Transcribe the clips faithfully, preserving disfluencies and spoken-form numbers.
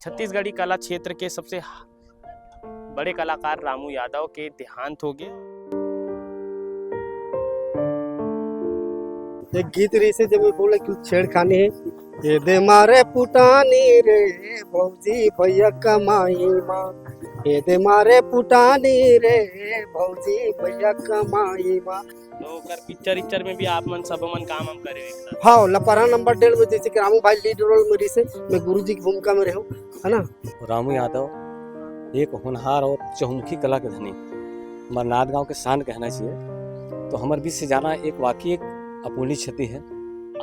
छत्तीसगढ़ी कला क्षेत्र के सबसे बड़े कलाकार रामू यादव के देहांत हो गए। एक गीत रहिसे, जब मैं बोला कि छेड़खानी है, "ए दे मारे पुटानी रे भौजी भैया कमाई मा, ए दे मारे पुटानी रे भौजी भैया कमाई मा।" तो ओकर पिक्चर इक्चर में भी आप मन सब मन काम हम करे एक साथ। हाँ, लपरहा नंबर डेढ़ में जैसे कि रामू भाई लीड रोल में रहिसे, मैं गुरुजी की भूमिका में रहूँ, है ना। रामू यादव एक होनहार और चहुमुखी कला के धनी, मरनाद गांव के शान कहना चाहिए। तो हमर बीच से जाना एक वाकई एक अपूर्णीय क्षति है।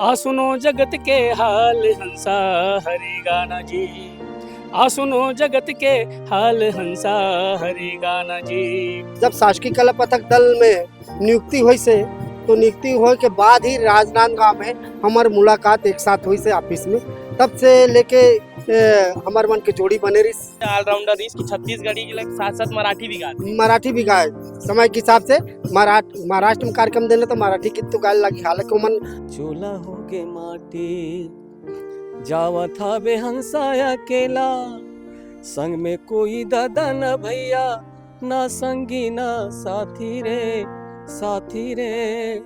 आ सुनो जगत के हाल हंसा हरे गाना जी, आ सुनो जगत के हाल हंसा हरे गाना जी। जब शासकीय कला पथक दल में नियुक्ति होइसे, तो नियुक्ति होए के बाद ही राजनांदगांव में हमर मुलाकात एक साथ होइसे ऑफिस में। तब से लेके, ए, हमर मन के जोड़ी बने रहिस। ऑलराउंडर रहिस कि छत्तीसगढ़ी के साथ साथ मराठी भी गात। मराठी भी गाए, समय के हिसाब से मराठ-, महाराष्ट्र में कार्यक्रम देना तो मराठी गीत तो गाए लगी, हालांकि ओमन चोला होके माटी जावत हावे हंसा अकेला, संग में कोई दादा न भैया, ना संगी ना साथी रे, साथी रे।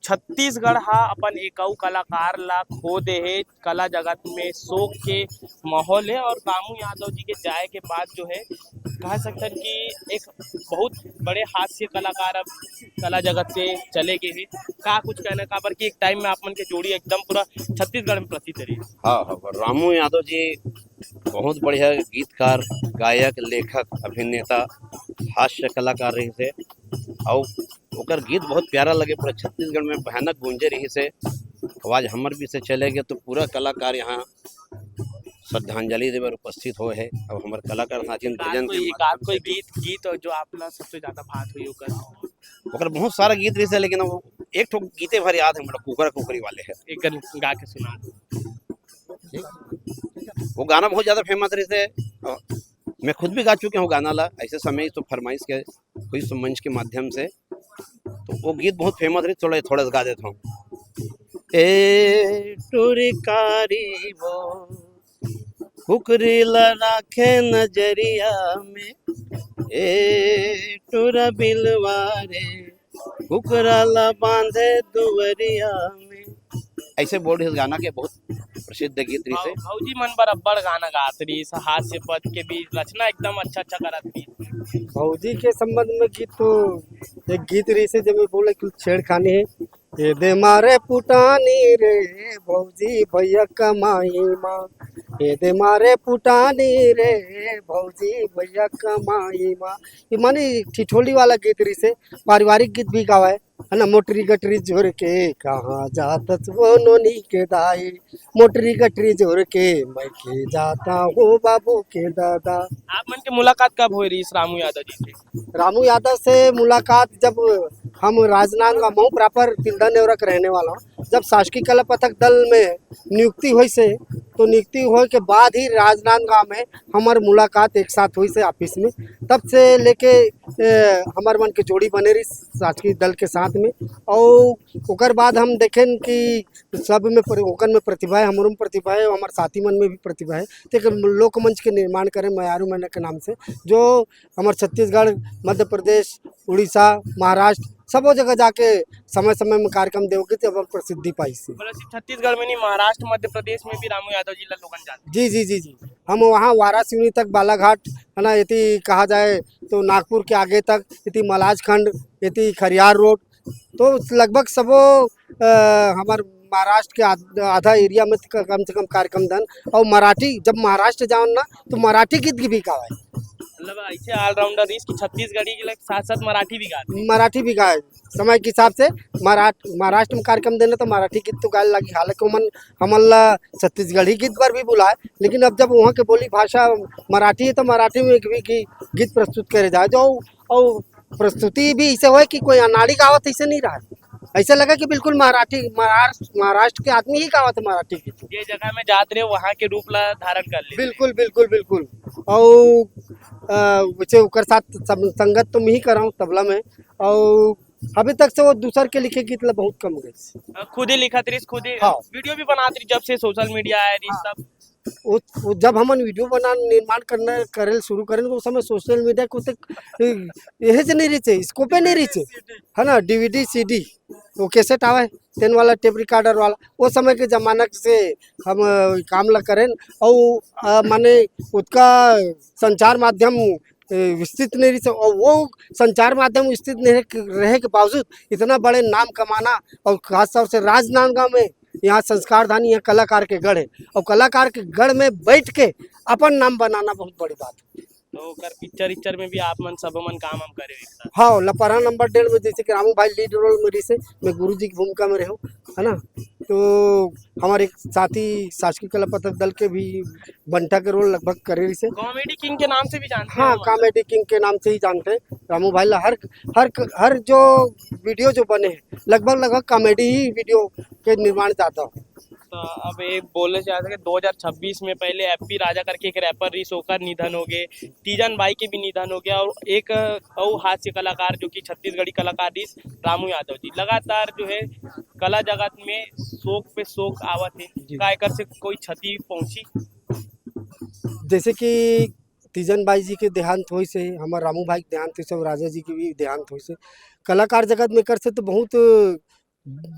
छत्तीसगढ़ हा अपन एकऊ कलाकार ला खो दे हे। कला जगत में शोक के माहौल है और रामू यादव जी के जाए के बाद जो है, कह सकथन कि एक बहुत बड़े हास्य कलाकार अब कला जगत से चले गए हैं। का कुछ कहना, काबर कि एक टाइम में आप मन के जोड़ी एकदम पूरा छत्तीसगढ़ में प्रसिद्ध रही। हाँ, हाँ, रामू यादव जी बहुत बढ़िया गीतकार, गायक, लेखक, अभिनेता, हास्य कलाकार रहिसे। अउ ओकर गीत बहुत प्यारा लगे, पूरा छत्तीसगढ़ में भयानक गूंजे रहिसे। अब आज हमर बीच से चले गए तो पूरा कलाकार यहाँ श्रद्धांजलि देवे बर उपस्थित होए हे। अब हमर कलाकार साथी मन रात भजन को के ये माध्यम रात को से भी गीत, गीत और जो आपला सबसे ज्यादा भात हुई ओकर। ओकर बहुत सारा गीत रहिसे, लेकिन वो एक ठो गीते भर याद है, मतलब कुकरा कुकरी वाले है। एक गा के सुना दो। वो गाना बहुत ज्यादा फेमस रहिसे। मैं खुद भी गा चुके हूँ गाना ला, ऐसे समय तो फरमाइश के हुई सो मंच के माध्यम से। तो वो गीत बहुत फेमस रही, थोड़ा, थोड़ा सा गा देता हूँ। ए टुरकारी वो कुकरी ला राखे नजरिया में, ए टुरा बिलवा रे कुकरा ला बांधे दुवरिया में। ऐसे बोल रही गाना के बहुत प्रसिद्ध गीत रहिसे। भौ-, भौजी मन बर अब्बड़ गाना गात रहिस, हास्य पद के भी रचना एकदम अच्छा अच्छा करत रहिस। भौजी के संबंध में गीत तो एक गीत रहिसे, जब मैं बोले कि छेड़खानी है, ए दे मारे पुटानी रे भौजी भैया कमाई मा, ए दे मारे पुटानी रे भौजी भैया कमाई मा। ये माने ठिठोली वाला गीत रहिसे, पारिवारिक गीत भी गावे है ना, मोटरी गटरी जोर के कहाँ जातस वो नोनी के दाई, मोटरी गटरी जोर के मैं के जाता हूँ बाबू के दादा। आप मन के मुलाकात कब होए रहिस रामू यादव जी से? रामू यादव से मुलाकात जब हम राजनांदगांव, मऊ प्रॉपर तिल्दा नेवरा के रहने वाला हूँ, जब शासकीय कला पथक दल में नियुक्ति होइसे, तो नियुक्ति होए के बाद ही राजनांदगांव में हमर मुलाकात एक साथ होइसे ऑफिस में। तब से लेके, ए, हमर मन के जोड़ी बने रहिस शासकीय दल के साथ में। और ओकर बाद हम देखेन कि सब में प्र-, ओकर में प्रतिभा है, हमरो में प्रतिभा है, हमर साथी मन में भी प्रतिभा है। तो एक लोकमंच के निर्माण करें मयारू मैना के नाम से, जो हमर छत्तीसगढ़, मध्य प्रदेश, उड़ीसा, महाराष्ट्र, सबो जगह जाके समय समय में कार्यक्रम देव के ते अपन प्रसिद्धि पाइस। बोला सिर्फ छत्तीसगढ़ में नहीं, महाराष्ट्र, मध्य प्रदेश में भी रामू यादव जी ला लोगन जानथे। जी, जी, जी, जी। हम वहाँ वारासिवनी तक, बालाघाट, है ना, यदि कहा जाए तो नागपुर के आगे तक, यदि मलाजखंड, यदि खरियार रोड, तो लगभग सबो, अ, हमर महाराष्ट्र के आध-, आधा एरिया में क-, कम से कम कार्यक्रम दन। और मराठी, जब महाराष्ट्र जाओ ना, तो मराठी गीत भी गावे। मतलब ऐसे ऑलराउंडर रहिस कि छत्तीसगढ़ी के साथ साथ मराठी भी गाते। मराठी भी गाए, समय के हिसाब से मराठ-, महाराष्ट्र में कार्यक्रम देना तो मराठी गीत तो गाए लगी। हालांकि ओमन, हमन ला छत्तीसगढ़ी गीत पर भी बुलाए, लेकिन अब जब वहाँ के बोली भाषा मराठी है, तो मराठी में भी गी-, गीत प्रस्तुत करे जाए जो, और प्रस्तुति भी ऐसे होए कि कोई अनाड़ी गावत ऐसे नहीं रहा, ऐसे लगा कि बिल्कुल मराठी, महाराष्ट्र, महाराष्ट्र के आदमी ही गावत है मराठी गीत। ये जगह में जात रहे, वहाँ के रूप ला धारण कर ले। बिल्कुल, बिल्कुल, बिल्कुल। और, अ, वैसे ओकर साथ सम-, संगत तो मैं ही कर रहा हूँ तबला में, और अभी तक से वो दूसर के लिखे गीत ला बहुत कम गए। अ, खुद ही लिखत रहिस, खुद ही हाँ। वीडियो भी बनात रहिस, जब से सोशल मीडिया आए रहिस हाँ। तब। वो, वो जब हमन वीडियो बना निर्माण करना करेल शुरू करेन, तो उस समय सोशल मीडिया के ओते, ए, एहे से नहीं रहिसे, स्कोपे नहीं रहिसे, है ना, डीवीडी सीडी, वो कैसेट आवे, तेन वाला टेप रिकॉर्डर वाला, वो समय के जमाना से हम अ, काम ला करेन। और अ, माने ओतका संचार माध्यम अ, विस्तृत नहीं रहिसे, और वो संचार माध्यम विस्तृत नहीं रहे के, रहे के बावजूद इतना बड़े नाम कमाना, और खास तौर से राजनांदगांव में यहाँ संस्कारधानी, यहाँ कलाकार के गढ़ है, और कलाकार के गढ़ में बैठ के अपन नाम बनाना बहुत बड़ी बात है। तो ओकर पिक्चर इक्चर में भी आप मन सब मन काम हम करे एक साथ। हाँ, लपरा नंबर डेढ़ में जैसे कि रामू भाई लीड रोल में रहिसे, मैं गुरु जी की भूमिका में रहूँ, है ना। तो हमारे एक साथी शासकीय कला पथक दल के भी बंटा के रोल लगभग करे रहिसे। कॉमेडी किंग के नाम से भी जानते हाँ, हैं, मतलब। कॉमेडी किंग के नाम से ही जानते हैं रामू भाई ला। हर हर हर जो वीडियो जो बने हैं, लगभग लगभग कॉमेडी ही वीडियो के निर्माण जाता हो। तो अब ये बोले चाहते हैं कि दो हज़ार छब्बीस में पहले एप्पी राजा करके एक रैपर रहिस, ओकर निधन हो गए, तीजन बाई के भी निधन हो गया, और एक अउ हास्य कलाकार जो कि छत्तीसगढ़ी कलाकार रहिस, रामू यादव जी, लगातार जो है कला जगत में शोक पे शोक आवत है। जी। का एकर से कोई क्षति पहुंची? जैसे कि तीजन बाई जी के देहांत होइस हे, हमर रामू भाई के देहांत होइस हे, राजा जी के भी देहांत होइस हे। कलाकार जगत में एकर से तो बहुत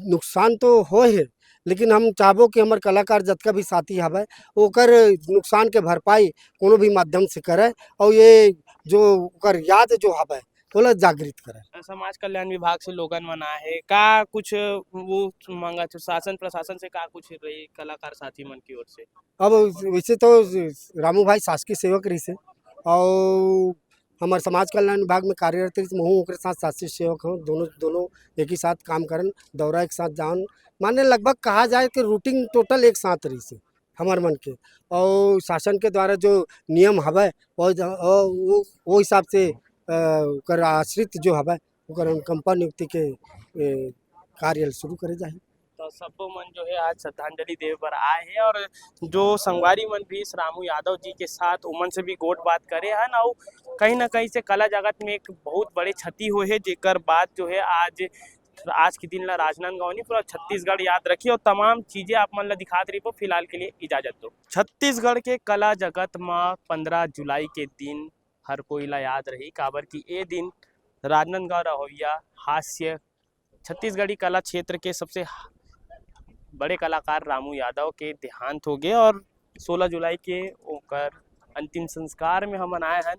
नुकसान तो होए हे, लेकिन हम चाहबो कि हमर कलाकार जतका भी साथी हवय, ओकर नुकसान के भरपाई कोनो भी माध्यम से करय, और ये जो ओकर याद जो हवय, ओला जागृत करय। समाज कल्याण विभाग से लोगन मन आए हे, का कुछ वो मांगा थे शासन प्रशासन से, का कुछ रही कलाकार साथी मन की ओर से? अब वैसे तो रामू भाई शासकीय सेवक रहिस हे, और हमर समाज कल्याण विभाग में कार्यरत रहिस, महू ओकरे साथ शासकीय सेवक हूँ, दोनों, दोनों एक ही साथ काम करन, दौरा एक साथ जावन, माने लगभग कहा जाए कि रूटीन टोटल एक साथ रहिस हे हमर मन के। और शासन के द्वारा जो नियम हवय, वो ज-, वो, वो, वो हिसाब से, अ, ओकर आश्रित जो हवय, ओकर अनुकंपा नियुक्ति के, ए, कार्य शुरू करे जाही। तो सब्बो मन जो है आज श्रद्धांजलि देवे बर आए हे, और जो संगवारी मन भी इस रामू यादव जी के साथ, उमन से भी गोठ बात करे हन, अउ कहीं ना कहीं से कला जगत में एक बहुत बड़े क्षति होए हे, जेकर बाद जो है आज, आज के दिन ला राजनांदगांव नहीं, पूरा छत्तीसगढ़ याद रखी, और तमाम चीजें आप मन ला दिखात रहिबो। फिलहाल के लिए इजाजत दो। छत्तीसगढ़ के कला जगत म पंद्रह जुलाई के दिन हर कोई ला याद रही, काबर कि ए दिन राजनांदगांव रहोइया हास्य छत्तीसगढ़ी कला क्षेत्र के सबसे बड़े कलाकार रामू यादव के देहांत हो गए, और सोलह जुलाई के ओकर अंतिम संस्कार में हमन आए हन।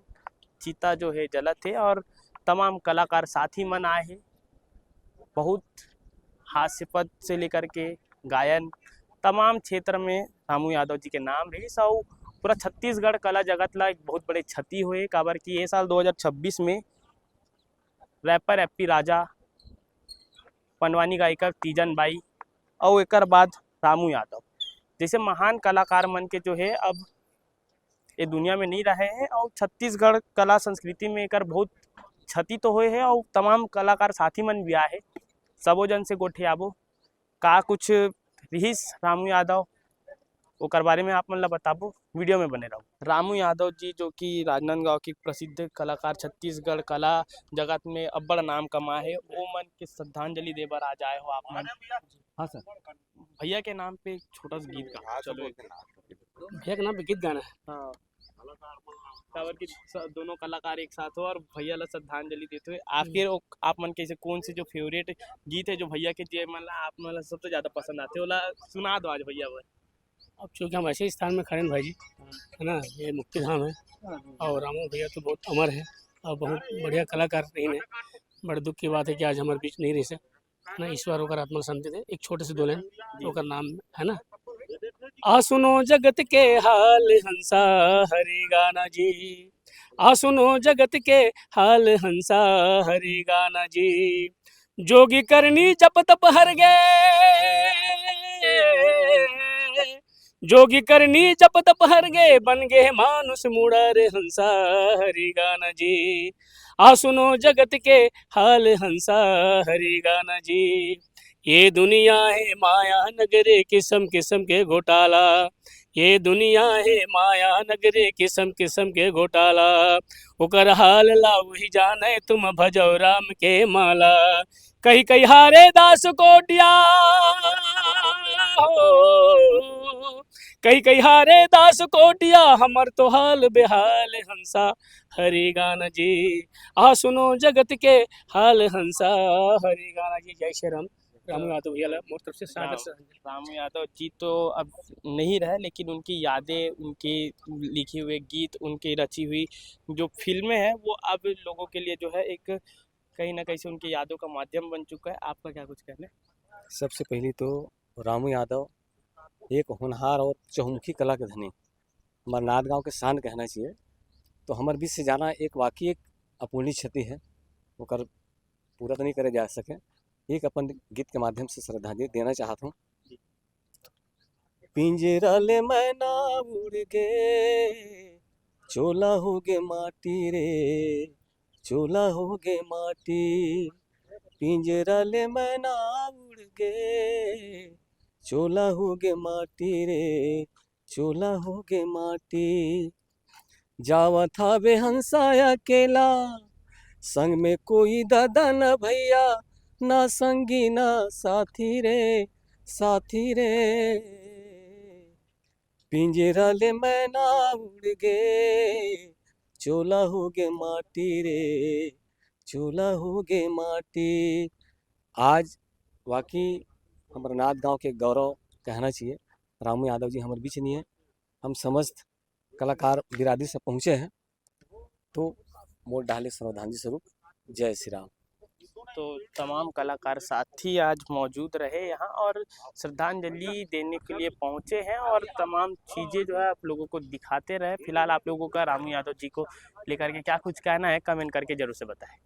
चिता जो है जलत हे, और तमाम कलाकार साथी मन आए हे। बहुत हास्य पद से लेकर के गायन, तमाम क्षेत्र में रामू यादव जी के नाम रहिस, अउ पूरा छत्तीसगढ़ कला जगत ला एक बहुत बड़े क्षति होए, काबर कि ये साल दो हज़ार छब्बीस में रैपर एप्पी राजा, पंडवानी गायिका तीजन बाई, अउ एकर बाद रामू यादव जैसे महान कलाकार मन के जो है अब ये दुनिया में नहीं रहे हैं, और छत्तीसगढ़ कला संस्कृति में एकर बहुत क्षति तो होए है, और तमाम कलाकार साथी मन भी आए हैं। सबो जन से गोठियाबो, का कुछ रिहिस रामू यादव, ओकर बारे में आप मन ला बताबो, वीडियो में बने रहो। रामू यादव जी, जो कि राजनांदगांव के प्रसिद्ध कलाकार, छत्तीसगढ़ कला जगत में अब्बड़ नाम कमाए हे, ओ मन के श्रद्धांजलि दे बर आज आए हो आप मन। हाँ सर। भैया के नाम पे एक छोटा सा गीत गाओ। हाँ, चलो, एक। भैया के नाम पे गीत गाना है। हाँ। काबर कि स-, दोनों कलाकार एक साथ हो और भैया ला श्रद्धांजलि देते हुए, आखिर ओ-, आप मन के से कौन से जो फेवरेट गीत है जो भैया के, जे मन ला, आप मन ला सबसे ज्यादा पसंद आते, ओला सुना दो आज भैया बर। अब चूंकि हम ऐसे स्थान में खड़े हैं भाई जी, है ना, ये मुक्ति धाम है और रामू भैया तो बहुत अमर है और बहुत बढ़िया कलाकार रहीन है। बड़े दुख की बात है कि आज हमारे बीच नहीं रहिस हे, ना, ईश्वर ओकर आत्मा शांति दे। एक छोटे से दो लाइन जी। ओकर नाम है ना, आ सुनो जगत के हाल हंसा हरे गाना जी, आ सुनो जगत के हाल हंसा हरे गाना जी, जोगी करनी जप तप हर गए, जोगी करनी जप तप हर गए, बन गए मानुष मूड़ा रे हंसा हरे गाना जी, आ सुनो जगत के हाल हंसा हरे गाना जी। ये दुनिया है माया नगरे, किस्म किस्म के घोटाला। ये दुनिया है माया नगरे, किस्म किस्म के घोटाला। ओकर हाल ला वही जाने, तुम भजो राम के माला। कही कही हारे दास कोटिया हो, कई कई हारे दास कोटिया, हमर तो हाल बेहाल हंसा हरि गाना जी। आ सुनो जगत के हाल हंसा हरि गाना जी। जय श्री राम। रामू यादव भैया ला मोर तरफ से सादर श्रद्धांजलि। रामू यादव जी तो अब नहीं रहे, लेकिन उनकी यादें, उनकी लिखी हुए गीत, उनकी रची हुई जो फिल्में हैं, वो अब लोगों के लिए जो है एक कहीं ना कहीं से उनकी यादों का माध्यम बन चुका है। आपका क्या कुछ कहना है? सबसे पहले तो रामू यादव एक होनहार और चहुमुखी कला के धनी, हमारे नांदगांव के शान कहना चाहिए। तो हमर बीच से जाना एक वाकई एक अपूर्णीय क्षति है, ओकर पूरा तो नहीं करे जा सके। एक अपन गीत के माध्यम से श्रद्धांजलि देना चाहत हूँ। पिंजरा ले मैना उड़ गे, चोला हो गे माटी रे, चोला हो गे माटी। पिंजरा ले मैना उड़ गे, चोला हो गे माटी रे, चोला हो गे माटी। जावत हावे हंसा अकेला, संग में कोई दादा न भैया, ना संगी ना साथी रे, साथी रे। पिंजरा ले मैना उड़ गे, चोला हो गे माटी रे, चोला हो गे माटी। आज वाकई हमर नांदगांव के गौरव कहना चाहिए, रामू यादव जी हमर बीच नहीं है। हम समस्त कलाकार बिरादरी से पहुँचे हैं, तो मोर डाले श्रद्धांजलि स्वरूप जय श्री राम। तो तमाम कलाकार साथी आज मौजूद रहे यहाँ और श्रद्धांजलि देने के लिए पहुँचे हैं और तमाम चीज़ें जो है आप लोगों को दिखाते रहे। फिलहाल आप लोगों का रामू यादव जी को लेकर के क्या कुछ कहना है, कमेंट करके जरूर से बताएं।